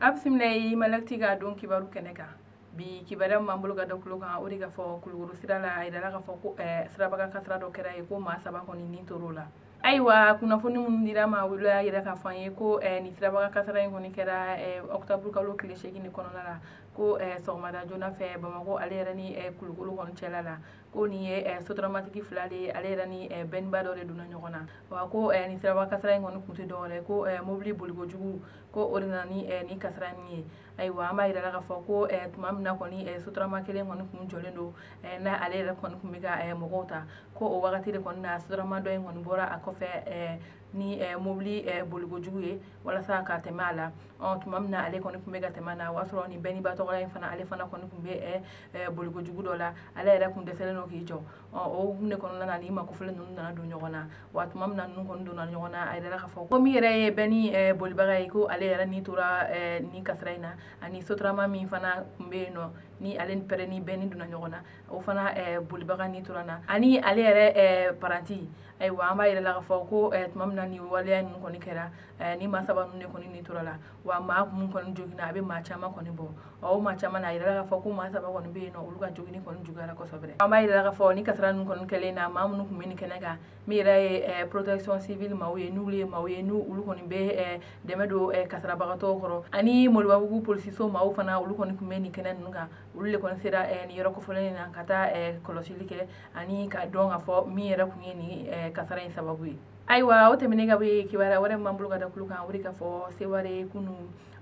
A bisimila i Malakti ka don kibaru kɛnɛ kan. Bi kibaruya min b'an bolo ka da tulo kan, o de ka fɔ Kulukoro sira la, a yirala k'a fɔ ko sirabaga kasara dɔ kɛra yen, ko maa 3 kɔni ni tor'o la. Ayiwa, kunnafoni minnu dira ma, olu y'a yira k'a fɔ an ye ko nin sirabaga kasara in kɔni kɛra octobre kalo tile 8 de kɔnɔna la, ko sɔgɔmada joona fɛ Bamakɔ ale yɛrɛ ni Kulukoro kɔni cɛla la, ko nin ye sotramatigi 2 de ye, ale yɛrɛ ni bɛnba dɔ de donna ɲɔgɔn na. Wa ko nin sirabaga kasara in kɔni kun tɛ dɔwɛrɛ ye, ko mobili bolikojugu, ko o de nana ni nin kasara in ye. Ayiwa, an b'a yira la k'a fɔ ko tuma min na kɔni sotrama kelen kɔni kun jɔlen don, n'a ale yɛrɛ kɔni kun bɛ ka mɔgɔw ta, ko o wagati de kɔni na sotrama dɔ in kɔni bɔra a kɔfɛ ni mobili bolikojugu ye walasa ka tɛmɛ a la. Tuma min na ale kɔni kun bɛ ka tɛmɛ a na, o y'a sɔrɔ nin bɛnniba tɔgɔla in fana, ale fana kɔni kun bɛ bolikojugu dɔ la, ale yɛrɛ kun dɛsɛlen don k'i jɔ. O hukumu de kɔnɔna na, ni makofɛlen ninnu nana don ɲɔgɔn na. Wa tuma min na ninnu kɔni donna ɲɔgɔn na, a yɛrɛ k'a fɔ ko min yɛrɛ ye bɛnni bolibaga ye, ko ale yɛrɛ ni tora nin kasara in na, ani sotrama min fana kun bɛ yen nɔ ni ale pɛrɛn ni bɛnni donna ɲɔgɔn na, o fana bolibaga ni tora na, ani ale yɛrɛ paranti. Ayiwa, an b'a yɛrɛ la k'a fɔ ko tuma min na nin waleya ninnu kɔni kɛra, ni maa 3 ninnu de kɔni ni tora la. Wa maa mun kɔni joginna, a bɛ maa caman kɔni bɔ. O maa caman na, a yɛrɛ la k'a fɔ ko maa 3 kɔni bɛ yen nɔ, olu ka jogini kɔni juguyara kosɛbɛ. An b'a yɛrɛ la k'a fɔ ni kasara ninnu kɔni kɛlen na, maa minnu tun bɛ nin kɛnɛ kan, min yɛrɛ ye protection civile maaw ye, n'olu ye maaw ye, n'u olu kɔni bɛ dɛmɛ don kasarabagatɔw kɔrɔ, ani Moribabugu polisiso maaw fana, olu kɔni tun bɛ nin kɛnɛ ninnu kan. Olu de kɔni sera nin yɔrɔ kofɔlen in na ka taa kɔlɔsili kɛ ani ka dɔn k'a fɔ min yɛrɛ kun ye nin kasara in sababu ye. Ayiwa, o tɛmɛnen ka bɔ yen, kibaruya wɛrɛ min b'an bolo ka da tulo kan, o de k'a fɔ Seware kunu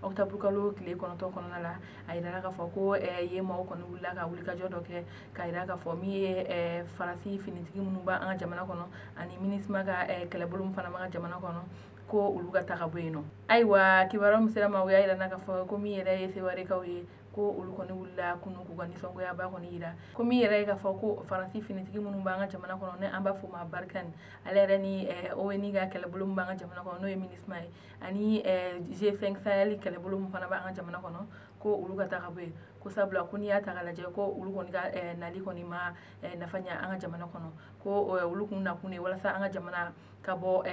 octobre kalo tile 9 kɔnɔna la, a yirala k'a fɔ ko yen maaw kɔni wulila ka wulikajɔ dɔ kɛ k'a yira k'a fɔ min ye Faransi finitigi minnu b'an ka jamana kɔnɔ, ani MINUSMA ka kɛlɛbolo min fana b'an ka jamana kɔnɔ, ko olu ka taa ka bɔ yen nɔ. Ayiwa, kibaruya min sera ma, o y'a yira k'a fɔ ko min yɛrɛ ye Sewarekaw ye, ko olu kɔni wulila kunu k'u ka nisɔngoyaba kɔni yira, ko min yɛrɛ ye k'a fɔ ko Faransi finitigi minnu b'an ka jamana kɔnɔ, ni an b'a fɔ o ma Barkhane, ale yɛrɛ ni ONU ka kɛlɛbolo min b'an ka jamana kɔnɔ, n'o ye MINUSMA ye, ani G5 Sahel kɛlɛbolo min fana b'an ka jamana kɔnɔ, ko olu ka taa ka bɔ yen. Ko sabula ko n'i y'a ta k'a lajɛ, ko olu kɔni ka nali kɔni ma nafa ɲɛ an ka jamana kɔnɔ, ko olu kun nakun de ye walasa an ka jamana ka bɔ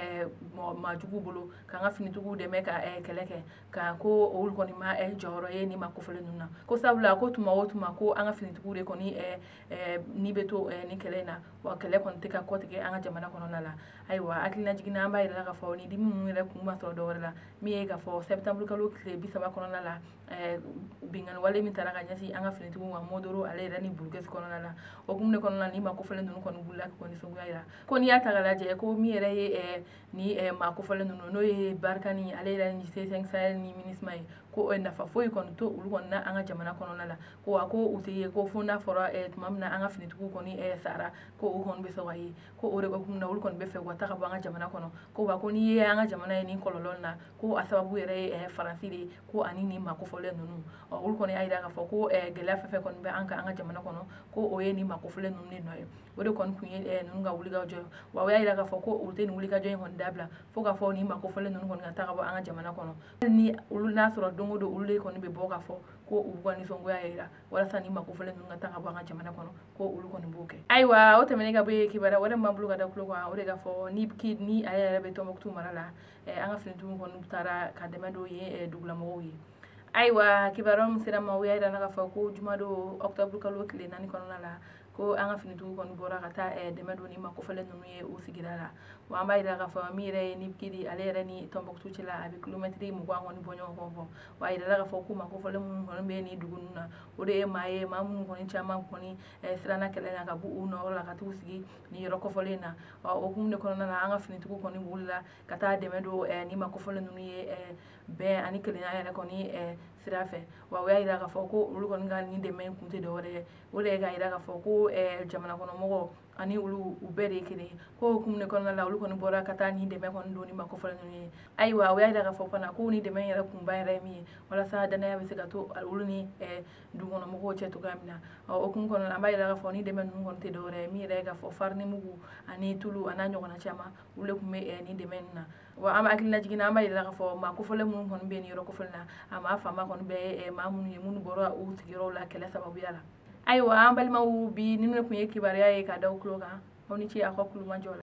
maa juguw bolo, k'an ka finitigiw dɛmɛ ka kɛlɛ kɛ, ka ko olu kɔni ma jɔyɔrɔ ye nin ma kofɔlen ninnu na. Ko sabula ko tuma o tuma ko an ka finitigiw de kɔni ni bɛ to nin kɛlɛ in na, wa kɛlɛ kɔni tɛ ka kɔtigɛ an ka jamana kɔnɔna la. Ayiwa, hakilina jiginna, an b'a yira k'a fɔ nin dimi ninnu yɛrɛ kun ma sɔrɔ dɔwɛrɛ la, min ye k'a fɔ septembre kalo tile 30 kɔnɔna la, binkanni wale min taara ka ɲɛsin an ka finitigiw ma Modoro ale yɛrɛ ni Burukɛsi kɔnɔna la. O hukumu de kɔnɔna la, ni maa kofɔlen ninnu kɔni wulila k'u nisɔngoya yira, ko n'i y'a ta k'a lajɛ, ko min yɛrɛ ye ni maa kofɔlen ninnu, n'o ye Barkhane ale yɛrɛ ni G5 Sahel ni MINUSMA ye, ko nafa foyi kɔni to olu kɔni na an ka jamana kɔnɔna la, ko wa ko u tɛ ye, ko fo n'a fɔra tuma min na an ka finitigiw kɔni sara, ko o kɔni bɛ sɔn ka ye, ko o de hukumu na olu kɔni bɛ fɛ u ka taa ka bɔ an ka jamana kɔnɔ, ko wa ko n'i ye an ka jamana ye nin kɔlɔlɔ na, ko a sababu yɛrɛ ye Faransi de ye, ko ani nin maa kofɔlen ninnu. Olu kɔni y'a yira k'a fɔ ko gɛlɛya fɛn fɛn kɔni bɛ an kan an ka jamana kɔnɔ, ko o ye nin maa kofɔlen ninnu de nɔ ye. O de kɔni kun ye ninnu ka wulikajɔ ye. Wa o y'a yira k'a fɔ ko olu tɛ nin wulikajɔ in kɔni dabila fo k'a fɔ nin maa kofɔlen ninnu kɔni ka taa ka bɔ an ka jamana kɔnɔ. Hali ni olu n'a sɔrɔ don o don olu de kɔni bɛ bɔ k'a fɔ ko u b'u ka nisɔngoya yira walasa nin maa kofɔlen ninnu ka taa ka bɔ an ka jamana kɔnɔ, ko olu kɔni b'o kɛ. Ayiwa, o tɛmɛnen ka bɔ yen, kibaruya wɛrɛ min b'an bolo ka da tulo kan, o de k'a fɔ ni ale yɛrɛ bɛ Tɔnbukutu mara la, an ka finitigiw kɔni taara ka dɛmɛ don yen dugulamɔgɔw ye. Ayiwa, kibaruya min sera ma, o y'a yira k'a fɔ ko jumadon octobre kalo tile 4 kɔnɔna la, ko an ka finitigiw kɔni bɔra ka taa dɛmɛ don ni maa kofɔlen ninnu ye o sigida la. Wa an b'a yira k'a fɔ min yɛrɛ ye Nibikidi ale yɛrɛ ni Tɔnbukutu cɛla, a bɛ kilomɛtiri 20 kɔni bɔ ɲɔgɔn kɔ. Wa a yirala k'a fɔ ko maa kofɔlen minnu kɔni bɛ nin dugu ninnu na, o de ye maa ye, maa minnu kɔni caman kɔni siranna kɛlɛ la ka bɔ u nɔyɔrɔ la ka t'u sigi nin yɔrɔ kofɔlen na. O hukumu de kɔnɔna la, an ka finitigiw kɔni wulila ka taa dɛmɛ don nin maa kofɔlen ninnu ye bɛn ani kelenya yɛrɛ kɔni sira fɛ. Wa o y'a yira k'a fɔ ko olu kɔni ka nin dɛmɛ in kun tɛ dɔwɛrɛ ye, o de ye k'a yira k'a fɔ ko jamana kɔnɔmɔgɔw ani olu u bɛɛ de ye kelen ye. Ko hukumu de kɔnɔna la, olu kɔni bɔra ka taa nin dɛmɛ kɔni don ni maa kofɔlen ninnu ye. Ayiwa, o y'a yira k'a fɔ fana ko ni dɛmɛ yɛrɛ kunba yɛrɛ ye min ye, walasa danaya bɛ se ka to olu ni dugukɔnɔmɔgɔw cɛ cogoya min na. O hukumu kɔnɔna la, an b'a yira k'a fɔ ni dɛmɛ ninnu kɔni tɛ dɔwɛrɛ ye, min yɛrɛ ye k'a fɔ farini mugu ani tulu a n'a ɲɔgɔnna caman, olu de tun bɛ nin dɛmɛ ninnu na. Wa an b'a hakilina jiginna, an b'a yira k'a fɔ maa kofɔlen minnu kɔni bɛ nin yɔrɔ kofɔlen na, a maa fanba kɔni bɛ maa minnu ye minnu bɔra u sigiyɔrɔw la kɛlɛ sababuya la. Ayiwa, an balimaw, bi ninnu de tun ye kibaruya ye ka da u tulo kan. Aw ni ce aw ka kulomajɔ la.